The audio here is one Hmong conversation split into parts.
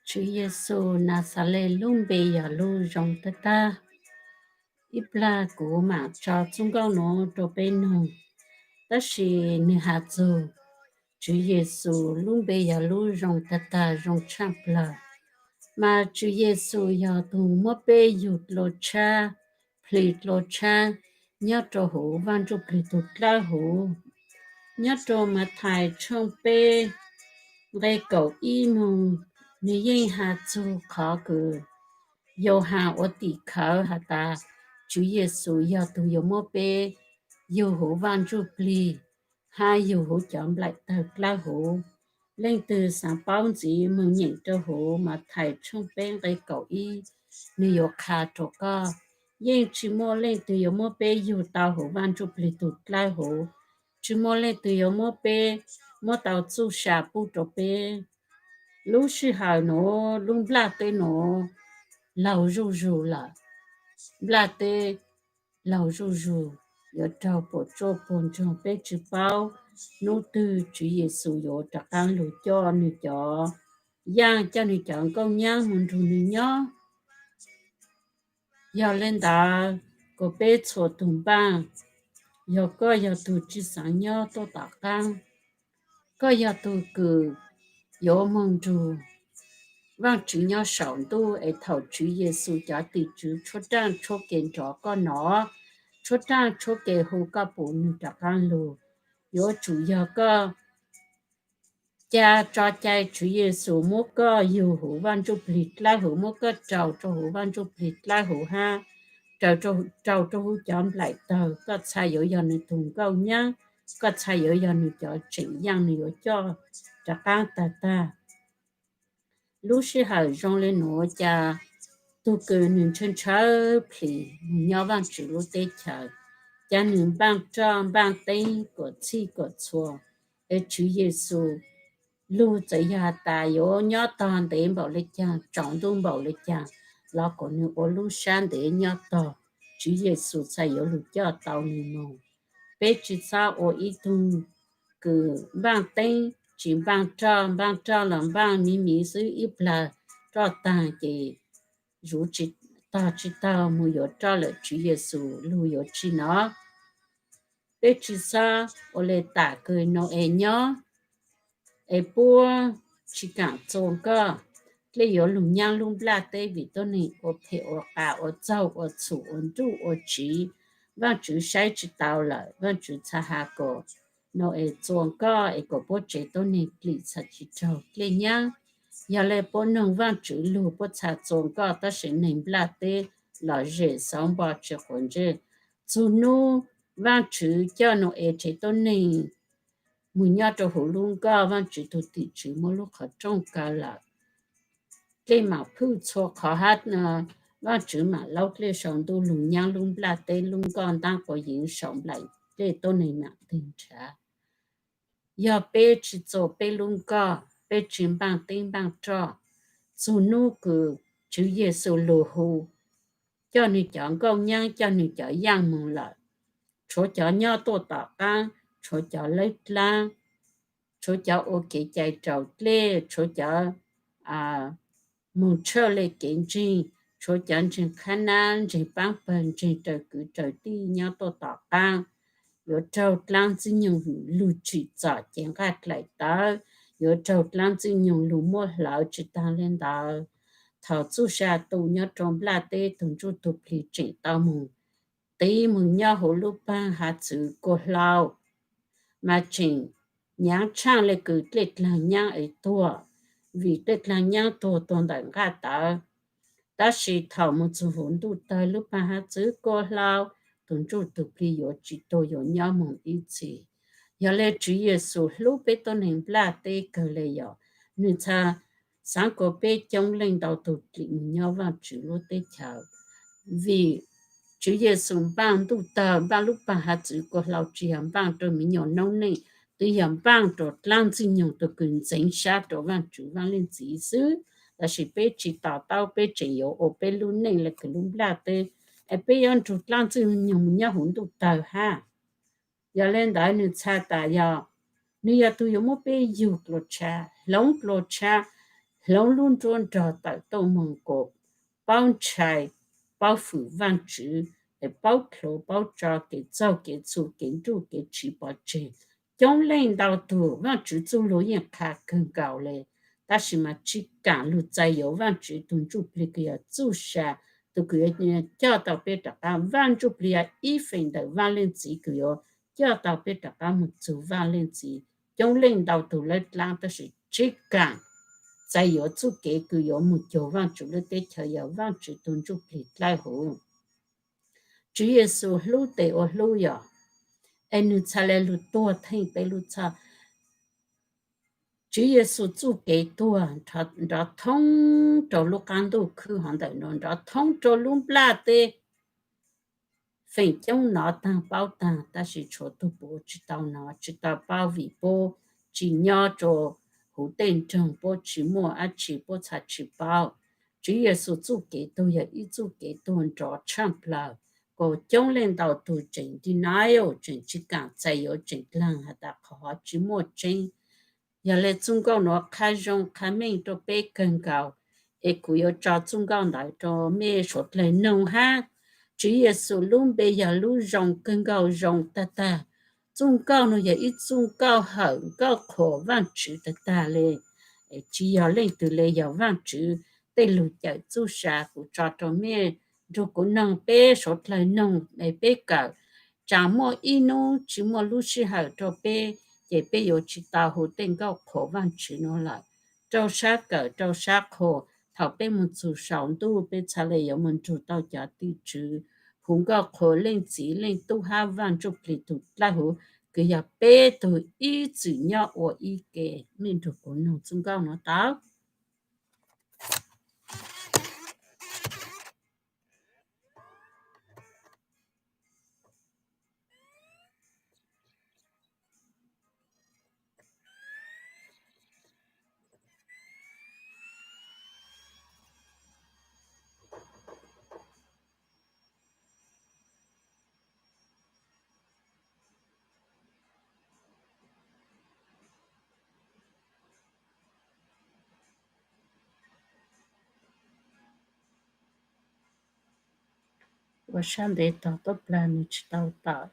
Tswv Yexus Naxales lub npe yog lub zoo tag tag. Ib plag kuv mam tso txuj nkauj nuav rua peb noog, tab sis nwg has txug Tswv Yexus lub npe yog lub zoo tag tag, zoo tshaaj plawg. Mas Tswv Yexus yog tug muab peb yug dlua tshab, plhis dlua tshab nyob rua huv Vaaj Ntsuj Plig tug dlawb huv. Nyob rua Mathais tshooj peb nqe kaum ib moog, nwg yeej has txug qhov kws Yauhas ua tim khawv has tas Tswv Yexus yog tug yuav muab peb yug huv Vaaj Ntsuj Plig hab yug huv cov nplaim tawg dlawb huv. Leej twg xaav paub ntxiv moog nyeem rua huv Mathais tshooj peb nqe kaum ib, nwg yuav qha rua koj. Yeej tsi muaj leej twg yuav muab peb yug tau huv Vaaj Ntsuj Plig tug dlawb huv. Tsi muaj leej twg yuav muab peb, muab tau txuj sa pub rua peb. Lub sij hawm nuav lub nplaj teb nuav laug zuj zug lawm. Nplaj teb laug zuj zug, yuav raug puam tsuaj puag ntsoog, peb tsi paub nub twg Tswv Yexus yuav rov qaab lug coj nwg cov yaaj, coj nwg cov nkauj nyaab moog nrug nwg nyob. Yog le ntawd, kuas peb txhua tug npaaj, yog koj yog tug tsi xaav nyob tuaj tom qaab, koj yog tug kws yuav moog nrug Vaajtswv nyob saum ntuj, es thaum Tswv Yexus cov tim tswv tshuab raaj tshuab ke nrov koj nov, tshuab raaj tshuab ke hu koj puv nwg rov qaab lug, yuav tsum yog koj ca tso cai Tswv Yexus muab koj yug huv Vaaj Ntsuj Plig dlawb huv, muab koj rau rua huv Vaaj Ntsuj Plig dlawb huv hab rau rua huv cov nplaim tawg, koj txhad yuav yog nwg tug nkauj nyaab, koj txhad yuav yog nwg cov tseem yaaj nwg yuav coj rov qaab tag tag. Lub sij hawm zoo le nuav, ca tug kws nwg ntshaw ntshaw plhis moog nyob Vaajtswv lub teb chaws, ca nwg npaaj roj npaaj teeb kuas txhij kuas txhua, es Tswv Yexus lug txawm yog has tas yuav nyob tog ntev npaum le caag, tsaus ntuj npaum le caag, los kuas nwg ua lub sab ntev nyob tog, Tswv Yexus txhad yuav lug coj tau nwg moog. Peb tsi txhob ua ib tug kws npaaj teeb tsi npaaj roj, npaaj roj los npaaj miv miv xwb, ib plag roj taag ces zuv tsi tog tsi taug, moog yuav roj lawm Tswv Yexus lug yuav tsi nov. Peb tsi txhob ua le tam kws Nau-es nyob, es puab tsi kaam txua nkoj, dlej yuav lug nyaab lub nplaj teb vim tuab neeg ua phem ua qas ua txaug ua txhum ua nruj ua tsiv. Vaajtswv saib tsi tau lawm, Vaajtswv txhad has kuas Nau-es txua nkoj es kuas puab tsev tuab neeg dlim txhad tsi raug dlej nyaab. Yog le puab noog Vaajtswv lug puab txhad txua nkoj, tab sis neeg nplaj teb lom zem xauv npo tsi quav ntsej. Txug nub Vaajtswv coj Nau-es tsev tuab neeg moog nyob rua huv lub nkoj, Vaajtswv tug tim tswv muab lub qhov rooj kaw lawm. Dlej maam phwj txhua qhov hab, Vaajtswv maam laub dlej sau ntuj lug nyaab lub nplaj teb, lub nkoj ntaab quav yeev saum nplaim dlej tuab neeg maam teg nrhav. Yog peb tsi txua peb lub nkoj, peb tsi npaaj teeb npaaj roj, txug nub kws Tswv Yexus lug hu, coj nwg cov nkauj nyaab, coj nwg cov yaaj moog lawm, tshuav cov nyob tuaj tom qaab, tshuav cov lawb dlaab, tshuav cov ua kev cai raus dlej, tshuav cov moog tshawj le kev ntseeg, tshuav cov ntseeg qhab nab, ntseeg paab pawg, ntseeg raws kwv raws tij nyob tuaj tom qaab, yuav raug dlaab ntxwg nyoog lug tsim txom cev nqaj dlaim tawv, yuav raug dlaab ntxwg nyoog lug muab hlawv. Tsi taag le ntawd, thaum txuj sa tu nyob rua nplaj teb, tug ntsuj tug plig tseem tau moog tiv moog nyob huv lub paag hav txwv kuas hlau, mas tseem nyaav tshaaj le kws dlej dlaag nyaab es tuag, vim dlej dlaag nyaab tuag tuag ntawm nqaj tawv. Tab sis thaum moog txug huv ntuj tawg, lub paag hav txwv kuas hlau, tug ntsuj tug plig yuav tsi tuag, yuav nyob moog ib txhis. Yog le Tswv Yexus hlub peb tuab neeg nplaj teb kawg le, yog nwg txhad xaav kuas peb coob leej ntau tug dlim moog nyob Vaajtswv lub teb chaws. Vim Tswv Yexus npaaj ntuj tawg, npaaj lub paag hav txwv kuas hlau tsi yog npaaj rua miv nyuas noob neej, twb yog npaaj rua dlaab ntxwg nyoog tug kws ntxeev sab rua Vaajtswv Vaaj Leej Txiv xwb. Tab sis peb tsi to taub, peb tseem yuav ua peb lub neej le kws lub nplaj teb, es peb yuav nrug dlaab ntxwg nyoog moog nyob huv ntuj tawg hab. Yog le ntawd nwg txhad tas yog nwg yog tug yuav muab peb yug dlua tshab, hloov dlua tshab, hloov lub nruab nrog tawm tuaj moog kuas paub ntshai, paub fwm Vaajtswv, paub dlhuav paub tso kev txaug kev txhu kev nruj kev tsiv pov tseg. Coob leej ntau tug Vaajtswv txuj lug yeej qha kawg nkaus le, tab sis mas tsi kaam lug txais yuav Vaajtswv tug ntsuj plig kws yog txuj sa, tug kws yuav coj tau peb rov qaab. Vaaj Ntsujplig yog ib feem ntawm Vaaj Leej Txiv kws yuav coj tau peb rov qaab moog txug Vaaj Leej Txiv. Coob leej ntau tug lawb dlaab tab sis tsi kaam txais yuav txuj kev kws yuav moog cuag Vaajtswv lub teb chaws yog Vaajtswv tug ntsuj plig dlawb huv. Tswv Yexus hlub tes ua hlub yog, es nwg txhad le lug tuag theej peb lub txhoj. Tswv Yexus txuj kev tuag nrov thoob rau lub qaab ntuj khwb hov ntawm nuav, nrov thoob rau lub nplaj teb. Feem coob nov taag paub taag, tab sis tshuav tug puav tsi tau nov tsi tau paub vim puab tsi nyob rua huv tej nroog, puab tsi muaj dab tsi puab txhad tsi paub. Tswv Yexus txuj kev tuag yog ib txuj kev tuag nrov tshaaj plawg, kuas coob leej ntau tug tseem denial, tseem tsi kaam txais yuav, tseem dlaag has tas qhov hov tsi muaj tseeb. Yog le txuj nkauj nuav qha zoo qha meej rua peb kawg nkaus, es kuv yuav tso txuj nkauj ntawd rua mej suav dlawg noog hab. Tswv Yexus lub npe yog lub zoo kawg nkaus zoo tag tag. Txuj nkauj nuav yog ib txuj nkauj hawm nkauj qhuas Vaajtswv tag tag le. Tsi yog leej twg le, yog Vaajtswv tej lug cawm txuj sa. Kuv tso rua mej nrug kuv noog, peb suav dlawg noog, peb kawm. Tsaam muaj ib nub tsi muaj lub sij hawm rua peb, ces peb yuav tsi tau hu tej nkauj qhuas Vaajtswv nuav lawm. Rau sab kawm rau sab qhuas, thaum peb moog txug saum ntuj peb txhad le yuav moog nrug tau cov tim tswv hu nkauj qhuas Leej Txiv Leej Tub hab Vaaj Ntsujplig tug dlawb huv, kws yog peb tug ib txwm nyob ua ib ke. Mej nrug kuv noog txuj nkauj nuav tau. Ua sab ntev tog tuab plag nwg tsi tau tawm.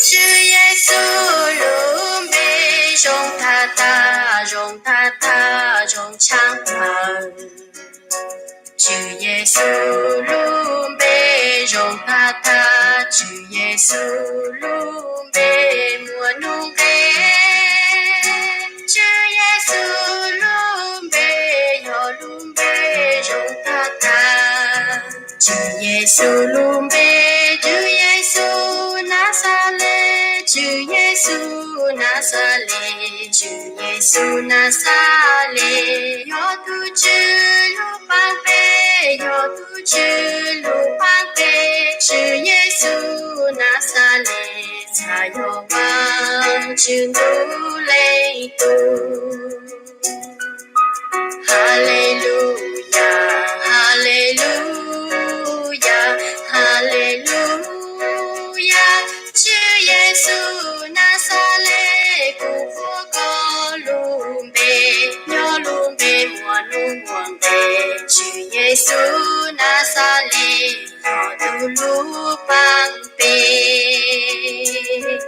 Tswv Yexus lub npe zoo tag tag, zoo tag tag, zoo tshaaj plawg. Tswv Yexus lub npe zoo tag tag, Tswv Yexus lub npe muaj nub nqe. Tswv Yexus lub npe yog lub npe zoo tag tag. Tswv Yexus lub npe, Tswv Yexus Naxales, Tswv Yexus Naxales, Tswv Yexus Naxales, yog tug Tswv lub paab peb, yog tug Tswv lub paab peb, Tswv Yexus Naxales, txhad yog Vaajtswv ntuj leej tub. Haleluyas, haleluyas, haleluyas, Tswv Yexus Naxales, kuv qhuas koj lub npe, yog lub npe muaj nub muaj nqe, Tswv Yexus Naxales, yog tug lub paab peb.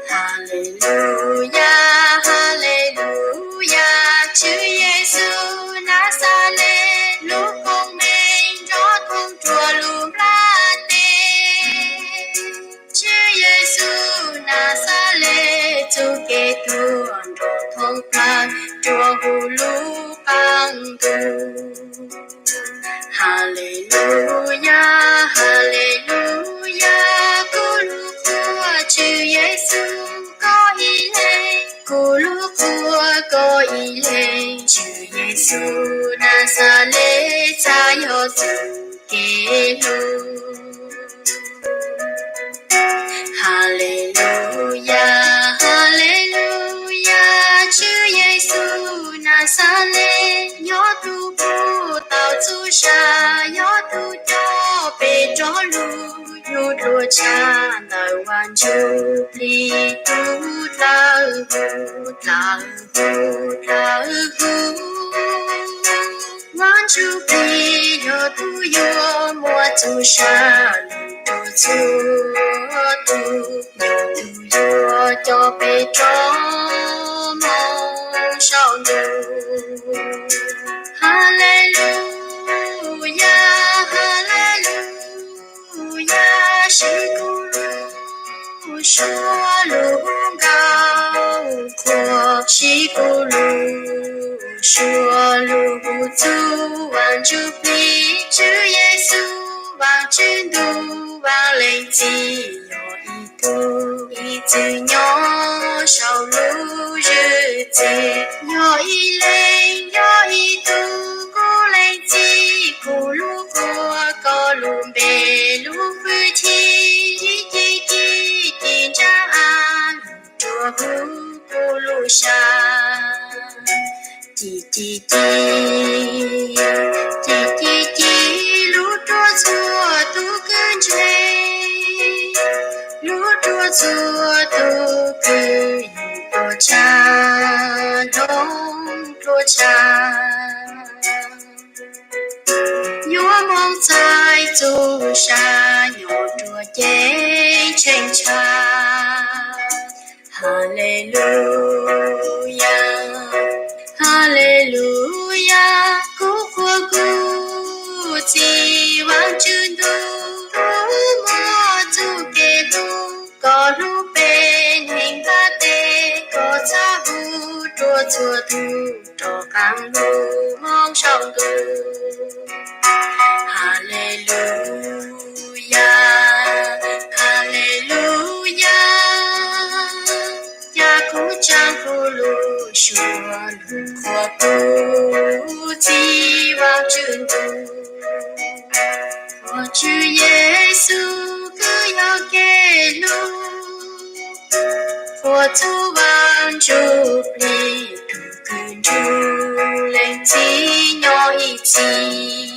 Haleluyas, haleluyas, Tswv Yexus Naxales, lub koob meej nrov thoob rua lub nplaj teb. Tswv Yexus Naxales, txuj kev tuag nrov thoob plawg, rua huv lub qab ntuj. Haleluyas, haleluyas, kuv lub qhua Tswv Yexus koj ib leeg, kuv lub qhua koj ib leeg, Tswv Yexus Naxales txawm yog txuj kev hlub. Haleluyas, haleluyas, Tswv Yexus Naxales yog tus puv tau txhua sa, yog tus coj peb rov lug, yug dua tshaj ntawm Vaj Ntsuj Plig tub dlawb huv, dlawb huv, dlawb huv. Vaj Ntsuj Plig yog tus yuav muab txhua sa lug rua txhua tus, yog tus yuav coj peb rov moog saum ntuj. Haleluyas, haleluyas, sib kub lug suav lug nkaus qhua, sib kub lug suav lug txug Vaj Ntsuj Plig, Tswv Yexus Vaajtswv ntuj, Vaaj Leej Txiv yog ib tug, ib txwm nyob saum lub zwm txwv, yog ib leeg, yog ib tug, kuv Leej Txiv, kuv lub qhua, koj lub npe, lub hwj chim, ci ci ci ci ntsa a, lug rua huv kuv lub sa. Ci ci ci, ci ci ci, lug rua txhua tus kws ntseeg, lug rua txhua tus kws yug dua tshaj, dloov dua tshaj, yuav moog txais txuj sa nyob rua ceeb tsheej tshaj. Haleluyas, haleluyas, kuv qhua kuv txiv Vaajtswv ntuj, koj muaj txuj kev hlub, koj hlub peb neeg ntiaj teb, koj txhaj huv rua txhua tug rov qaab lug moog saum ntuj. Haleluyas, haleluyas, ca kuv tsaa kuv lub suab lug qhuas kuv txiv Vaajtswv ntuj. Qhuas Tswv Yexus kws yog kev hlub, qhuas txug Vaajtswv Plig tug kws nrug Leej Txiv nyob ib txhis.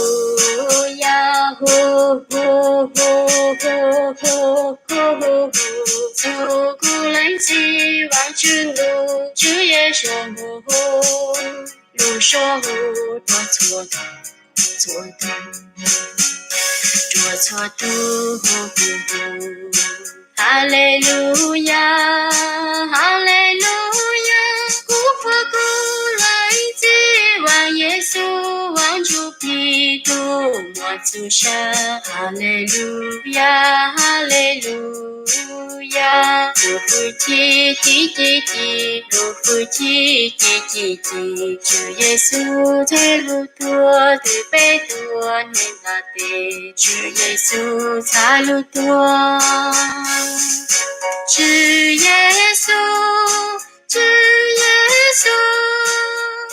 Haleluyas, hu hu hu hu hu hu hu hu, txug kuv Leej Txiv Vaajtswv ntuj, Tswv Yexus hu hu, lub suab hu rua txhua, txhua tug, rua txhua tug hu hu hu. Haleluyas, haleluyas, kuv qhuas kuv Leej Txiv Vaaj Yexus, Vaaj Ntsuj Plig tug muaj txuj sa. Haleluyas, haleluyas, lub hwj chim ci ci ci, lub hwj chim ci ci ci, Tswv Yexus txhaj lug tuag, twb peb tuab neeg ntiaj teb, Tswv Yexus txhaj lug tuag. Tswv Yexus, Tswv Yexus,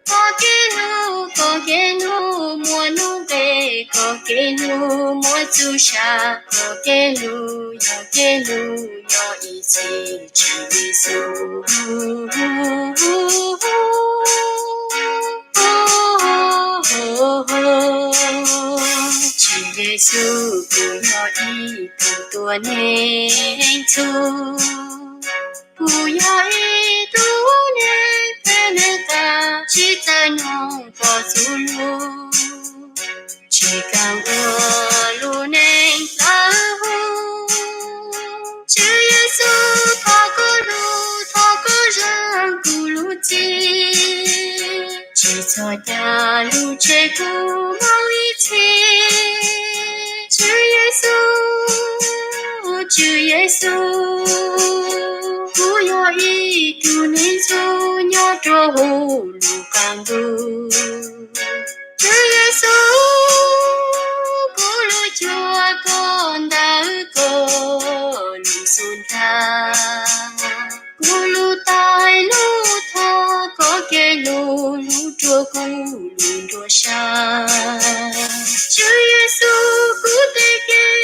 koj kev hlub, koj kev hlub muaj nub npe ko Koj kev hlub muaj txuj sa, koj kev hlub yog kev hlub nyob ib txhis, Tswv Yexus. Tswv Yexus, kuv yog ib tug tuab neeg txhub, kuv yog ib tug neeg phem neeg qas, tsis txawj mloog koj txuj lus, tsis kam ua lub neej dawb huv. Tswv Yexus, thov koj hlub, thov koj zeem kuv lub txim, tsis txhob coj lub tsev kuv mus ib txhis. Tswv Yexus, Tswv Yexus, kuv yog ib tug neeg txhub nyob rua huv lub qab ntuj. Tswv Yexus, kuv lub cuab koj ntawm koj lub xub ntiag, kuv lub tais lub thoj koj kev hlub hlub rua kuv lub nruab sab. Tswv Yexus, kuv tej kev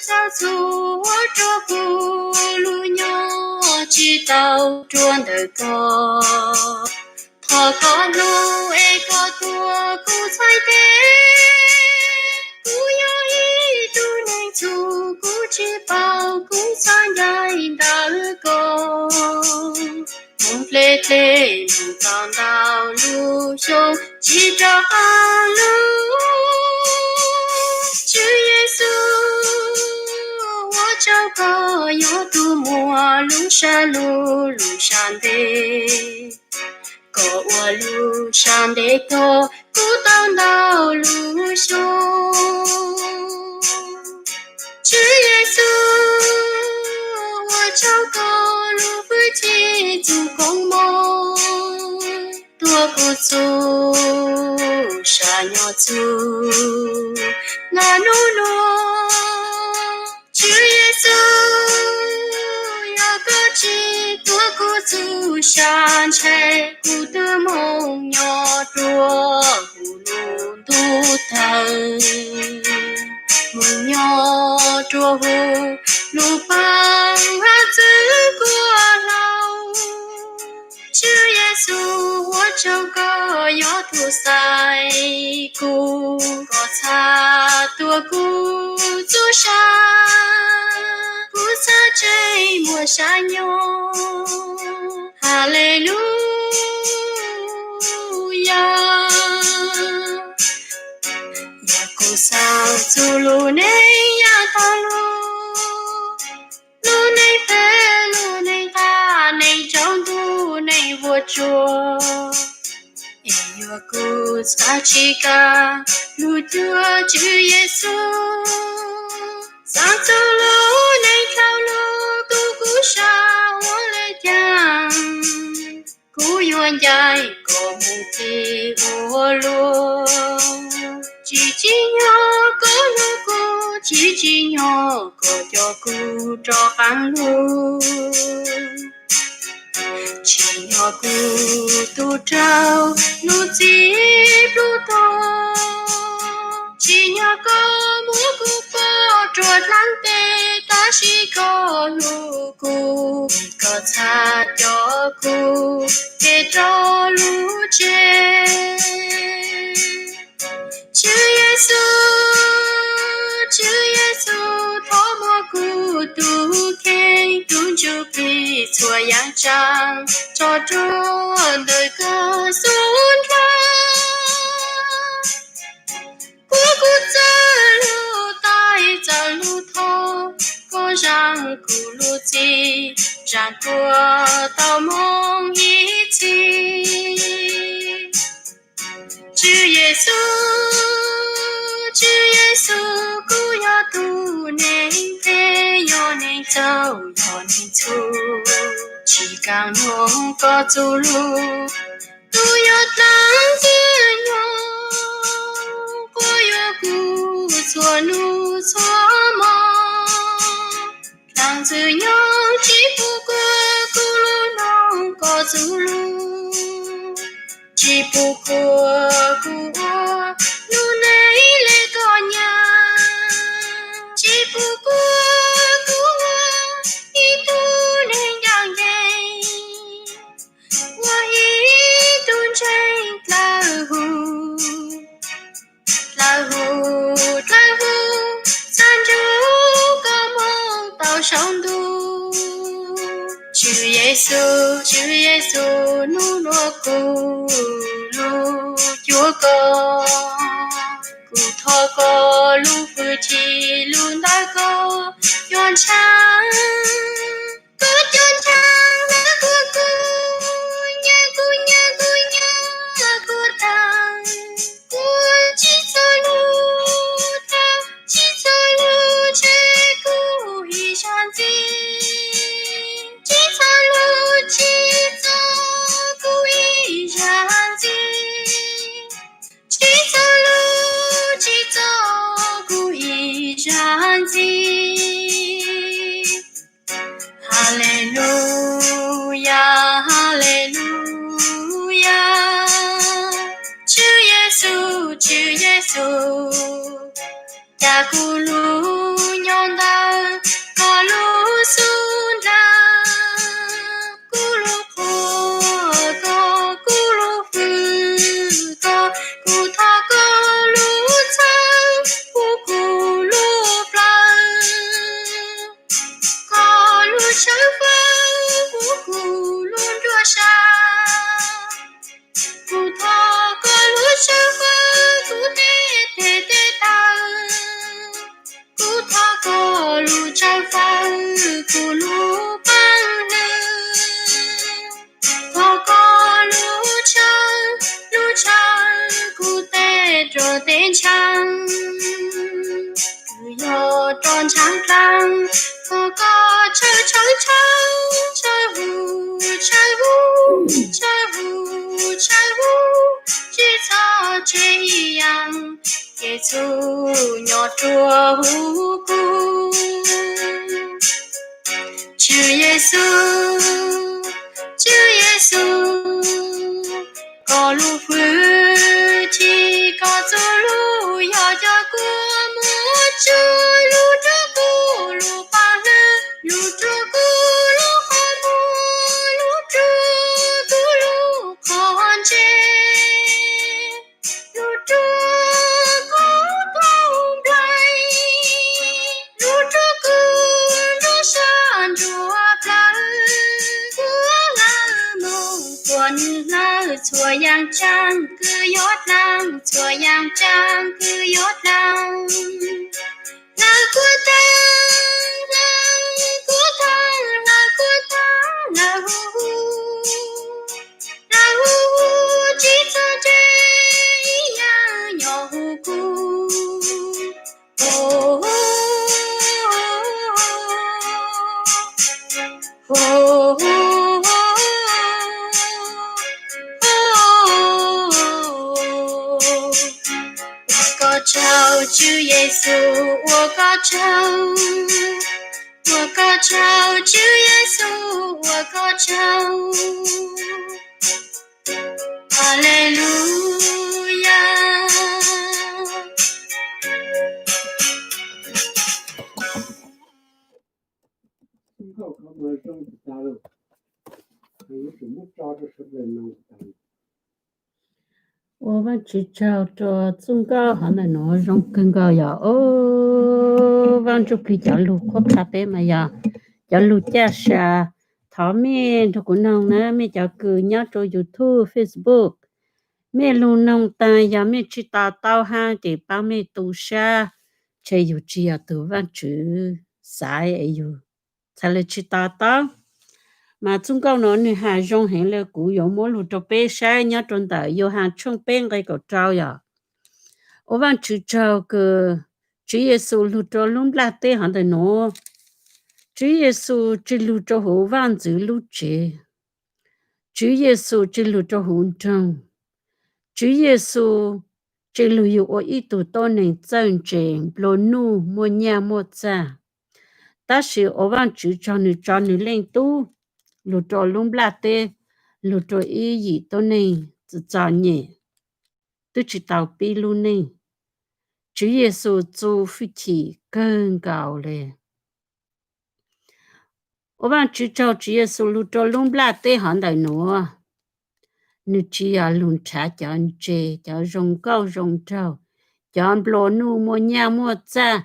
txhaum txhub ua rua kuv lub nyob tsis tau rua ntawm koj. Thov koj hlub es koj tuav kuv txhais tes. Kuv yog ib tug neeg txhub, kuv tsis paub kuv txoj cai ntawm koj. Mus dleb dleb mus tau ntau lub xyoo tsis rov qab lug. Tswv Yexus, ua tsaug koj yog tus muaj lub sab lug lub sab ntev. Koj ua lub sab ntev tog kuv tau ntau lub xyoo. Tswv Yexus, ua tsaug koj lub hwj chim txuj koob moov tuav kuv txuj sa nyob txug nag nub nuav. Tswv Yexus, yog koj tsis tuav kuv txuj sa ntshai kuv twb moog nyob rua huv lub ntuj tawg, moog nyob rua huv lub paab hab txwv kuas hlauv. Tswv Yexus, ua tsaug koj yog tug xaiv kuv, koj txhaj tuav kuv txuj sa, kuv txhaj tseem muaj sab nyob. Haleluyas. Yog kuv xaav txug lub neej yaam taag lug, lub neej phem, lub neej qab, neej tsaus ntuj, neej vuag tsuag. Es yog kuv xaav tsis kaam lug cuag Tswv Yexus, xaav txug lub neej dlhau lug, kuv kuj saib ua le caag, kuv yuav ncaim koj moog txij ua luag. Tsis tsim nyog koj hlub kuv, tsis tsim nyog koj coj kuv rov qaab lug. Tsim nyog kuv tug raug lub txim plub tuag, tsim nyog koj muab kuv pov rua dlaab teb, tab sis koj hlub kuv, koj txhaj coj kuv kev rau lub tsev. Tswv Yexus, Tswv Yexus, thov muab kuv tug kheej tug ntsuj plig txhua yaam tsaab tso rua ntawm koj xub nrag. Kuv kuj txawj lug tais txawj lug thov, koj zaam kuv lub txim, zaam kuas tau moog ib txhis. Tswv Yexus, Tswv Yexus, kuv yog tug neeg phem, yog neeg txhaum, yog neeg txhub, tsis kaam noog koj txuj lug. Kuv yuav dlaag ntxwg nyoog, kuv yuav kuv txhua nub txhua mo. Dlaag ntxwg nyoog tsis pum kuas kuv lug noog koj txuj lug, tsis pum kuas kuv ua lub neej le koj nyam. tau ntuj. Tswv Yexus, Tswv Yexus, nug dua kuv lub cuab koj, kuv thov koj lub hwj chim lub ntawm koj cov ntshav, koj cov ntshav hlawv kuv, kuv nyob, kuv nyob, kuv nyob kuv tawg, kuv tsis txog lub tawg, tsis txog lub ntshav kuv ib zag ntxiv, tsis txog lub, tsis txog kuv ib zag ntxiv, tsis txog lub, tsis txog kuv ib zag ntxiv. Haleluyas, haleluyas, Tswv Yexus, Tswv Yexus, cas kuv lub nyob ntawm koj lub xub ntiag, kuv lub qhuas koj, kuv lub hwm koj, kuv thov koj lub txhawb huv kuv lub plawv, koj lub tshawv fawb huv kuv lub nruab siab. Kuv thov koj lub tshawv fawb kuv tej teg tej taw, kuv thov koj lub tshawv fawb kuv lub paj hlwb, thov koj lub tshawv, lub tshawv kuv tej ruam tej ntshav, kuv yog roj ntshav dlaag, thov koj tshawb, tshawb, tshawb, tshawb huv, tshawb huv, tshawb huv, tshawb huv, tsis txhob tseg ib yaam, Yexus nyob ruaj huv kuv. Tswv Yexus, Tswv Yexus, koj lub hwj chim koj txuj lug yog cov kua muag tsuag lug rua kuv lub paj hlwb, lug rua kuv lub qhov muag, lug rua kuv lub qhov ntsej, lug rua kuv tug nplaig, lug rua kuv nruab sab nruab plawv, kuv hlawv moog kuas nwg hlawv txhua yaam tsaab kws yuav dlaag, txhua yaam tsaab kws yuav dlaag. Hlawv kuv taag, hlawv kuv taag, hlawv kuv taag, hlawv huv, hlawv huv, tsis txhob tseg ib yaam nyob huv kuv. Ua koj tsaug Tswv Yexus, ua koj tsaug, ua koj tsaug Tswv Yexus, ua koj tsaug. Haleluyas. Ua Vaajtswv tsaug rua txuj nkauj hov ntawm nuav zoo kawg nkaus yog. Au, Vaaj Ntsuj Plig cov lug qhuab qha peb mas yog cov lug caj sa. Thov mej nrug kuv noog na, mej cov kws nyob rua YouTube, Facebook, mej lug noog taag yog mej tsis to taub hab ces paab mej tu sab, tshe yug tsis yog tug Vaajtswv xaiv es yug txhad le tsis to taub. Mas txuj nkauj nuav nwg has zoo heev le, kuv yuav muab lug rua peb saib nyob rua ntawm Yauhas tshooj peb nqe kaum rau yog. Ua Vaajtswv tsaug kws Tswv Yexus lug rua lub nplaj teb hov ntawm nuav. Tswv Yexus tsis lug rua huv vaaj ntxwv lub tsev. Tswv Yexus tsis lug rua huv nroog. Tswv Yexus tsis lug yug ua ib tug tuab neeg txawj ntse, nplua nuj, muaj nyaj muaj txag. Tab sis ua Vaajtswv tsaug nwg tso nwg Leej Tub lug rua lub nplaj teb, lug rua ib yim tuab neeg txom nyem, twb tsis tau pib lub neej. Tswv Yexus txuj fwj chim kawg nkaus le. Ua Vaajtswv tsaug Tswv Yexus lug rua lub nplaj teb hov ntawm nuav. Nwg tsis yog lug nrhav cov ntse, cov zoo nkauj zoo nraug, cov nplua nuj muaj nyaj muaj txag,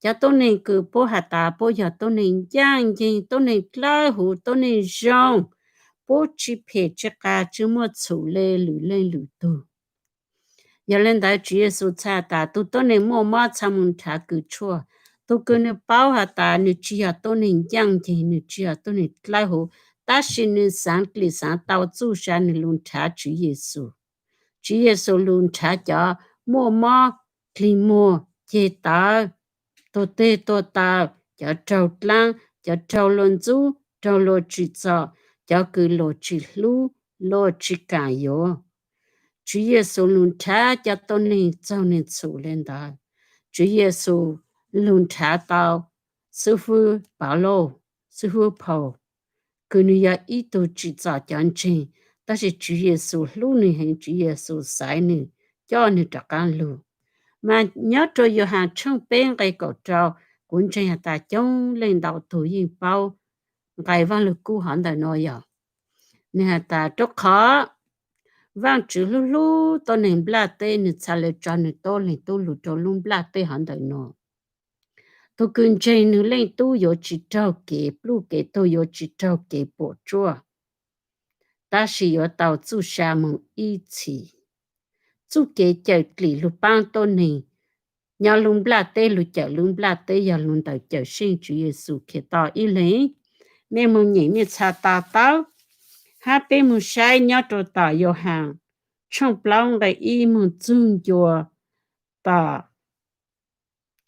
Cov tuab neeg kws puab has tas puab yog tuab neeg ncaaj nceeg, tuab neeg dlawb huv, tuab neeg zoo, puab tsi phem tsi qas, tsi muaj txhum le lwm leej lwm tug. Yog le ntawd Tswv Yexus txhais tas tug tuab neeg muaj mob txha moog nrhav kws tshuaj. Tug kws nwg paub has tas nwg tsi yog tuab neeg ncaaj nceeg, nwg tsi yog tuab neeg dlawb huv, tab sis nwg xaav dlim xaav tau txuj sa nwg lug nrhav Tswv Yexus. Tswv Yexus lug nrhav cov muaj mob, dlig muag, ceg tawv, tuag teg tuag taw, cov raug dlaab, cov raug luag ntxub, raug luag tsim txom, cov kws luag tsi hlub, luag tsi kaam yuav. Tswv Yexus lug nrhav cov tuab neeg txaug nwg txhum le ntawd. Tswv Yexus lug nrhav tau xib fwb Pavlauj, xib fwb Phau, kws nwg yog ib tug tsim txom cov ntseeg, tab sis Tswv Yexus hlub nwg heev, Tswv Yexus xaiv nwg, coj nwg rov qaab lug. Mas nyob rua Yauhas tshooj peb nqe kaum rau, kuv ntseeg has tas coob leej ntau tug yeej paub nqe Vaaj Lug Kub hov ntawm nuav yog, nwg has tas rua qhov Vaajtswv hlub hlub tuab neeg nplaj teb, nwg txhaj le tso nwg tuab leeg Tub lug rua lub nplaj teb hov ntawm nuav. Tug kws ntseeg nwg leej Tub yuav tsi raug kev pluj kev tuag, yuav tsi raug kev puam tsuaj, tab sis yuav tau txuj sa moog ib txhis. Txuj kev cawm dlim lug paab tuab neeg nyob lub nplaj teb, lug cawm lub nplaj teb yog lug ntawm Cawmseej Tswv Yexus Khetos ib leeg. Mej moog nyem mej txhaj to taub, hab peb moog saib nyob rua tom Yauhas tshooj plaub nqe ib moog txug ncua tom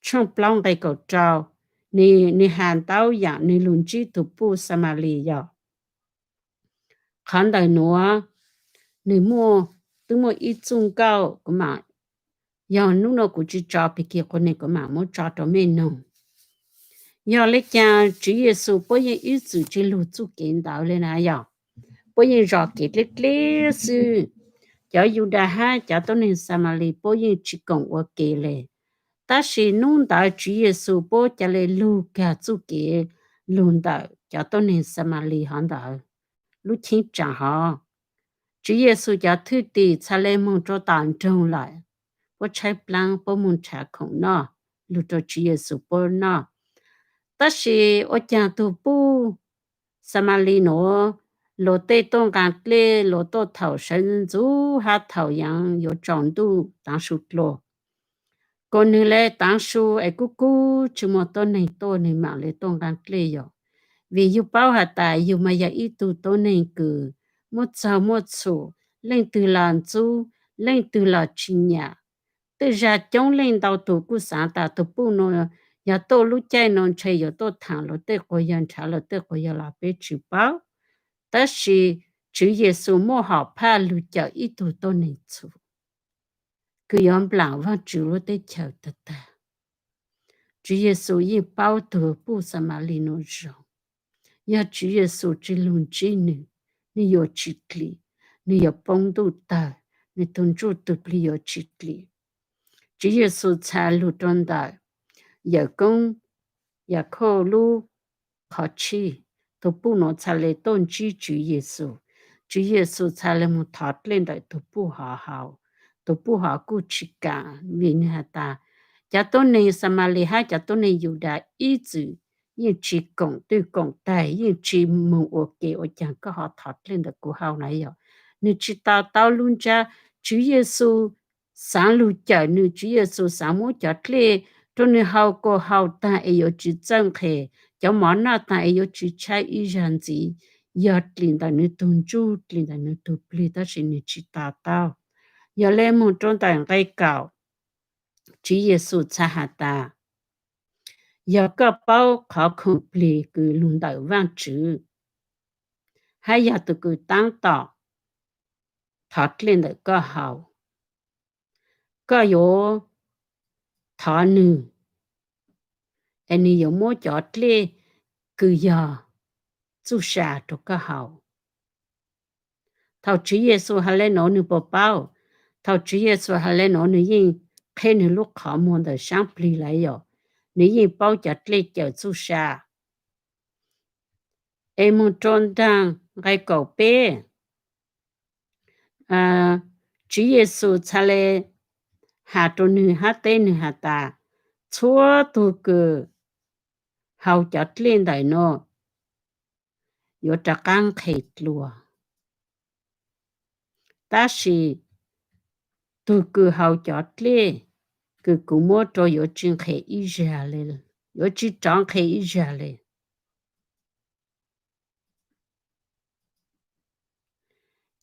tshooj plaub nqe kaum rau, nwg has ntau yaam nwg lug ntsib tug puj Xamalis yog. Qhov ntawm nuav nwg muaj, twb muaj ib txuj nkauj kuv maam, yog nub nuav kuv tsi tso pig kig quas neeg kuv maam muab tso rua mej noog. Yog le caag Tswv Yexus puab yeej ib txwm tsi lug txuj kev ntawd le na yog, puab yeej zov kev dleb dleb xwb. Cov Yudas hab cov tuab neeg Xamalis puab yeej tsi koom ua ke le. Tab sis nub ntawd Tswv Yexus puab ca le lug kag txuj kev lug ntawm cov tuab neeg Xamalis hov ntawd. Lub cheeb tsam hov, Tswv Yexus cov thwj tim txhaj le moog rua tom nroog lawm, puab tshaib plaab puab moog nrhav khoom noj lug rua Tswv Yexus puab noj. Tab sis ua caag tug puj Xamalis nuav, luag tej tuaj nqaa dlej, luag tuaj thaum sawv ntxuv hab thaum yaav yuav tsaus ntuj taav su dlua, kuas nwg le taav su es kub kub tsi muaj tuab neeg tuaj nwg maam le tuaj nqaa dlej yog. Vim yug paub has tas yug mas yog ib tug tuab neeg kws muaj txaug muaj txhum, leej twg los ntxub, leej twg los tsi nyam. Tej zag coob leej ntau tug kuj xaav tas tug puj nuav yog tuaj lub caij nuav ntshe yuav tuaj thaam luag tej quas yawg, nrhav luag tej quas yawg los peb tsi paub. Tab sis Tswv Yexus muaj hom phaj lug cawm ib tug tuab neeg txhum kws yuav nplaam Vaajtswv lub teb chaws tag tag. Tswv Yexus yeej paub tug puj Xamalis nuav zoo. Yog Tswv Yexus tsi lug ntsib nwg, nwg yuav tsi dlim, nwg yuav poob ntuj tawg, nwg tug ntsuj tug plig yuav tsi dlim. Tswv Yexus txhaj lug rua ntawm yawm koob Yakhauj lub qhov tshij, tug puj nuav txhaj le tuaj ntsib Tswv Yexus. Tswv Yexus txhaj le moog thov dlej ntawm tug puj hov haus. Tug puj hov kuj tsi kaam vim nwg has tas cov tuab neeg Xamalis hab cov tuab neeg Yudas ib txwm yeej tsi koom twj koom taig, yeej tsi moog ua ke, ua caag koj ho thov dlej ntawm kuv haus na yog. Nwg tsi to taub lub ntsab Tswv Yexus xaav lug cawm nwg, Tswv Yexus xaav muab cov dlej rua nwg haus kuas haus taag es yuav tsi txawj nqhes, cov mov noj taag es yuav tsi tshaib ib zag ntxiv, yog dlim ntawm nwg tug ntsuj, dlim ntawm nwg tug plig, tab sis nwg tsi to taub. Yog le moog rua ntawm nqe kaum, Tswv Yexus txhaj has tas, yog koj paub qhov khoom plig kws lug ntawm Vaajtswv, hab yog tug kws taab tom thov dlej ntawm koj haus, koj yuav thov nwg es nwg yuav muab cov dlej kws yog txuj sa rua koj haus. Thaum Tswv Yexus has le nuav nwg puas paub? Thaum Tswv Yexus has le nuav nwg yeej qheb nwg lub qhov muag ntawm saab plig lawm yog, nwg yeej paub cov dlej cawm txuj sa. Es moog rua nraag nqe kaum peb, Tswv Yexus txhaj le has rua nwg hab teb nwg has tas, Txhua tug kws haus cov dlej ntawm no yuav rov qaab nqhes dlua. Tab sis tug kws haus cov dlej kws kuv muab rua yuav tsi nqhes ib zag le, yuav tsi rov nqhes ib zag le.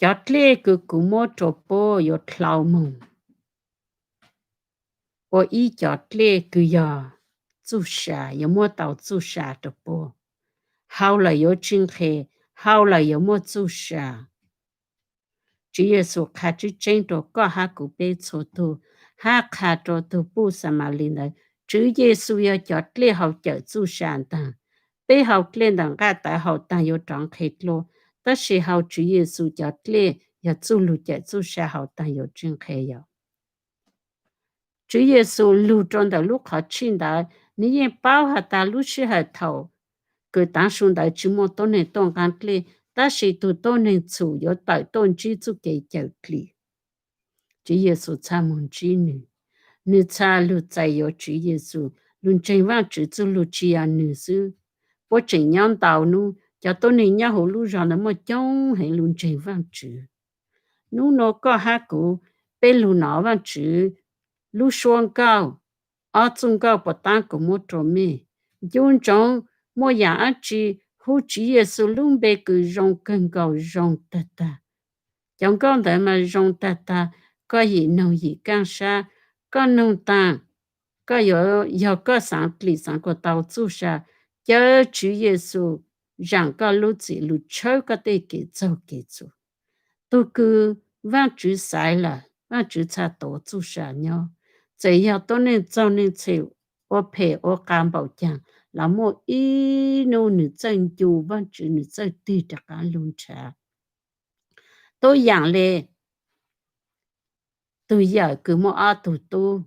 Cov dlej kws kuv muab rua puab yuav dlhau moog ua ib cov dlej kws yog txuj sa, yuav muab tau txuj sa rua puab. Haus lawm yuav tsi nqhes, haus lawm yuav muaj txuj sa. Tswv Yexus qha tseeb tseeb rua koj hab kuv peb txhua tug, hab qha rua tug puj Xamalis ntawd, Tswv Yexus yog cov dlej haus cawm txuj sa ntaag. Peb haus dlej ntawm nqaj tawv haus taag yuav rov nqhes dlua, tab sis haus Tswv Yexus cov dlej yog txuj lug cawm txuj sa haus taag yuav tsi nqhes yom. Tswv Yexus lug rua ntawm lub qhov tshij ntawd, nwg yeej paub has tas lub sij hawm thaum kws taav su ntawd tsi muaj tuab neeg tuaj nqaa dlej, tab sis tug tuab neeg txhum yuav tawm tuaj ntsib txuj kev cawm dlim. Tswv Yexus txhaj moog ntsib nwg, nwg txhaj lug txais yuav Tswv Yexus, lug ntseeg Vaajtswv txuj lug tsi yog nwg xwb. Puab tseem nyob ntau nub, cov tuab neeg nyob huv lub zog ntawd muaj coob heev lug ntseeg Vaajtswv. Nub nua koj hab kuv, peb lug nov Vaajtswv lub suab nkauj, ob txuj nkauj puas taab kuv muab rua mej. Ncu ntsoov muaj yaam dlaab tsi hu Tswv Yexus lub npe kws zoo kawg nkaus zoo tag tag. Cov nkauj ntawd mas zoo tag tag, koj yim noog yim kaaj sab, koj noog taag, koj yuav, yog koj xaav dlim xaav kuas tau txuj sa, caw Tswv Yexus zaam koj lub txim lug tshawb koj tej kev txaug kev txhum. Tug kws Vaajtswv xaiv lawm, Vaajtswv txhaj tuav txuj sa nyob. Txawm yog tuab neeg txaug neeg txhum, ua phem ua qas npaum caag los muaj ib nub nwg txawj ncu Vaajtswv, nwg txawj tig rov qaab lug nrhav. Tuab yaam le tug yawm kws muaj ob tug tub,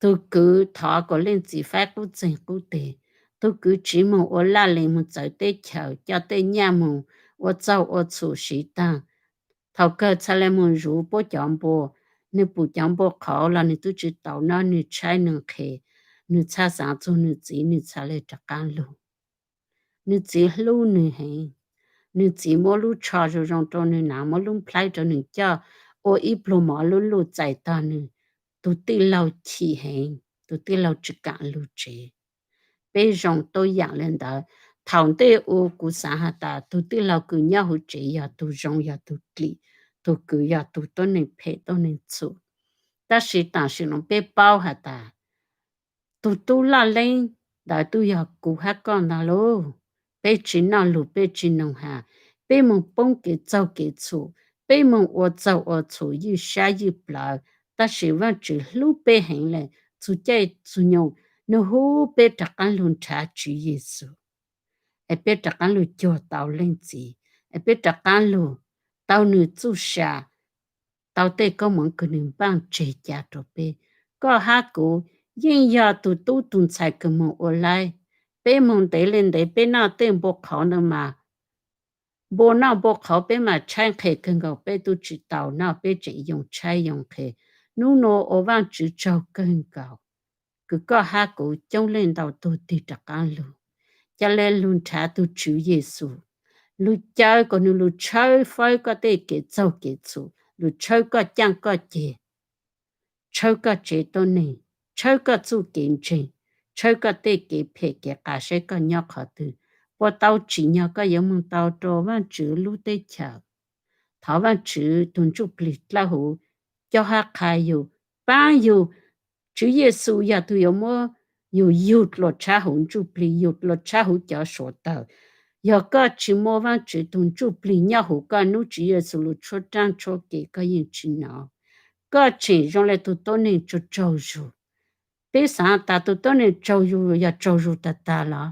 tug kwv thov kuas leej txiv faib qub txeeg qub teg, tug kwv tsiv moog ua laj lees moog txawv teb chaws, coj tej nyaj moog ua txaug ua txhum siv taag. Thaum kawg txhaj le moog zuv puab cov npua, nwg pum cov npua qhauv los nwg tub tsi tau noj, nwg tshaib nwg nqhes, nwg txhaj xaav txug nwg txiv, nwg txhaj le rov qaab lug. Nwg txiv hlub nwg heev, nwg txiv muab lub tsho zoo zoo rua nwg hnav, muab lub nplhaib rua nwg coj, ua ib pluag mov luj luj txais tog nwg. Tug tij laug chim heev, tug tij laug tsi kaam lug tsev. Peb zoo tuab yaam le ntawd. Thaum ntej ua kuv xaav has tas tug tij laug kws nyob huv tsev yog tug zoo, yog tug dlim, tug kwv yog tug tuab neeg phem tuab neeg txhum. Tab sis tam sim no peb paub has tas tug tub laj leeb ntawd tub yog kuv hab koj ntag lauj. Peb tsi noj lug, peb tsi noog has, peb moog poob kev txaug kev txhum, peb moog ua txaug ua txhum ywj sab ywj plawv, tab sis Vaajtswv hlub peb heev le. Txug caij txug nyoog nwg hu peb rov qaab lug nrhav Tswv Yexus, es peb rov qaab lug cuag tau leej txiv, es peb rov qaab lug tau nwg txuj sa, tau tej koob moov kws nwg npaaj tseg ca rua peb. Koj hab kuv yeej yog tug tub tug ntxhais kws moog ua laib. Peb moog ntev le ntev peb noj tej npua qhauv ntawd mas, npua noj npua qhauv peb mas tshaib nqhes kawg nkaus, peb tub tsi tau noj, peb tseem yoo tshaib yoo nqhes. Nub nua ua Vaajtswv tsaug kawg nkaus kws koj hab kuv coob leej ntau tug tig rov qaab lug, ca le lug nrhav tug Tswv Yexus, lug caw kuas nwg lug tshawb fawb koj tej kev txaug kev txhum, lug tshawb koj caaj koj ceg, tshawb koj tsev tuab neeg, tshawb koj txuj kev ntseeg, tshawb koj tej kev phem kev qas saib koj nyob qhov twg. Puas tau tsim nyog koj yuav moog tau rua Vaajtswv lub teb chaws. Thov Vaajtswv tug Ntsuj Plig dlawb huv, coj hab qha yug, paab yug. Tswv Yexus yog tug yuav muab yug yug dlua tshab huv Ntsuj Plig, yug dlua tshab huv cov suav tawg. Yog koj tsi muaj Vaajtswv tug Ntsuj Plig nyob huv koj, nub Tswv Yexus lug tshuab raab tshuab kev koj yeej tsi nov. Koj tseem zoo le tug tuab neeg tsaug tsaug zug. Peb xaav tas tug tuab neeg tsaug zug yog tsaug zug tag tag los?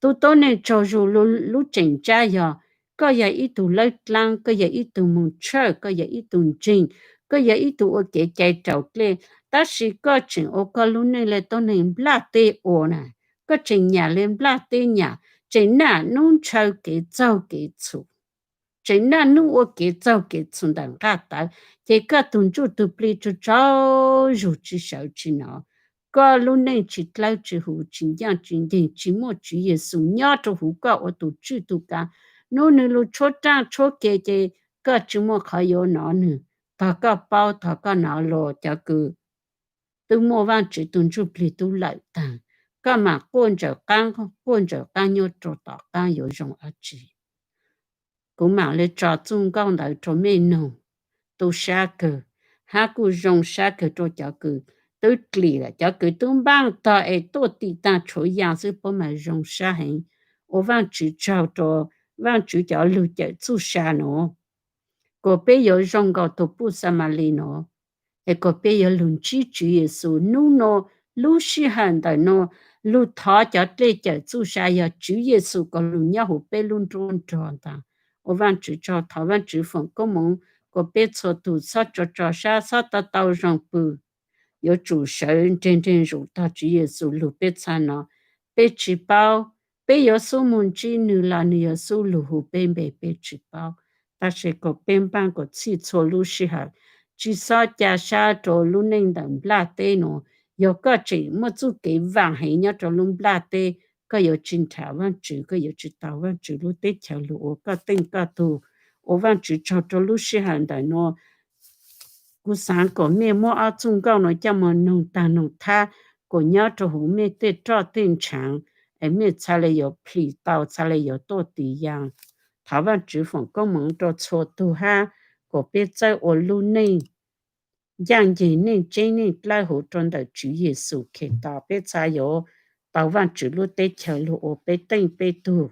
Tug tuab neeg tsaug zug lub tseem ntsab yog koj yog ib tug lawb dlaab, koj yog ib tug moog tshawj, koj yog ib tug ntseeg, koj yog ib tug ua kev cai raus dlej, tab sis koj tseem ua koj lub neej le tuab neeg nplaj teb ua na. Koj tseem nyam le nplaj teb nyam, tseem naj nub ntshaw kev txaug kev txhum, tseem naj nub ua kev txaug kev txhum ntawm nqaj tawv, ces koj tug Ntsuj tug Plig tsaug tsaug zug tsi sawv tsi nov. koj lub neej tsis dawb tsis huv, tsis ncaaj tsis nceeg, tsis muaj Tswv Yexus nyob rau huv koj ua tus tswj tus kav, nub nwg lug tshuab raaj tshuab ke ces koj tsis muaj qhov yuav nov nwg. Tog koj paub, tog koj nov los cov kws twb muaj Vaajtswv tug Ntsuj Plig tub lawm taag, koj maam quaj ntsaws qaab, quaj ntsaws qaab nyob rau tom qaab yuav zoo dlaab tsi. Kuv maam le tso txuj nkauj ntawd rau mej noog, tu sab kawg, hab kuj zoo sab kawg rau cov kws twb dlim lawm, cov kws tub npaaj tog es tuaj tim taag tshuav yaa xwb puab mas zoo sab heev. Ua Vaajtswv tsaug rau Vaajtswv cov lug cawm txuj sa nuav, kuas peb yuav zoo nkaus tug puj Xamalis nuav, es kuas peb yuav lug ntsib Tswv Yexus nub nuav, lub sij hawm ntawm nuav, lug thov cov dlej cawm txuj sa yog Tswv Yexus kuas lug nyob huv peb lub nruab nrog ntag. Ua Vaajtswv tsaug, thov Vaajtswv foom koob moov kuas peb txhua tug txhob tso tso sab, txhob tau tau zoo pw, yuav tsum sawv nreeg nreeg zuj tog Tswv Yexus lug peb txha no. Peb tsis paub peb yuav xub moog ntsib nwg los nwg yuav xub lug hu peb npe peb tsis paub, tab sis kuas peb npaaj kuas txhij txhua lub sij hawm, tsis xob ca sab rua lub neej ntawm nplaj teb nuav. Yog koj tseem muaj txuj kev vaam heev nyob rau lub nplaj teb, koj yuav tsis nrhav Vaajtswv, koj yuav tsis tau Vaajtswv lub teb chaws lug ua koj teej koj tug. Ua Vaajtswv tsaug rau lub sij hawm ntawm nuav. Kuv xaav kuas mej muab ob txuj nkauj nuav coj moog noog taag noog thab, kuas nyob rau huv mej tej roj tej ntshaav, es mej txha le yuav plhis tau, txha le yuav tuaj tiv yaa. Thov Vaajtswv foom koob moov rau txhua tug hab kuas peb txawj ua lub neej ncaaj nceeg, neej tseeb neej dlawb huv rau ntawm Tswv Yexus Khetos, peb txha yuav tau Vaajtswv lub teb chaws lug ua peb teej peb tug.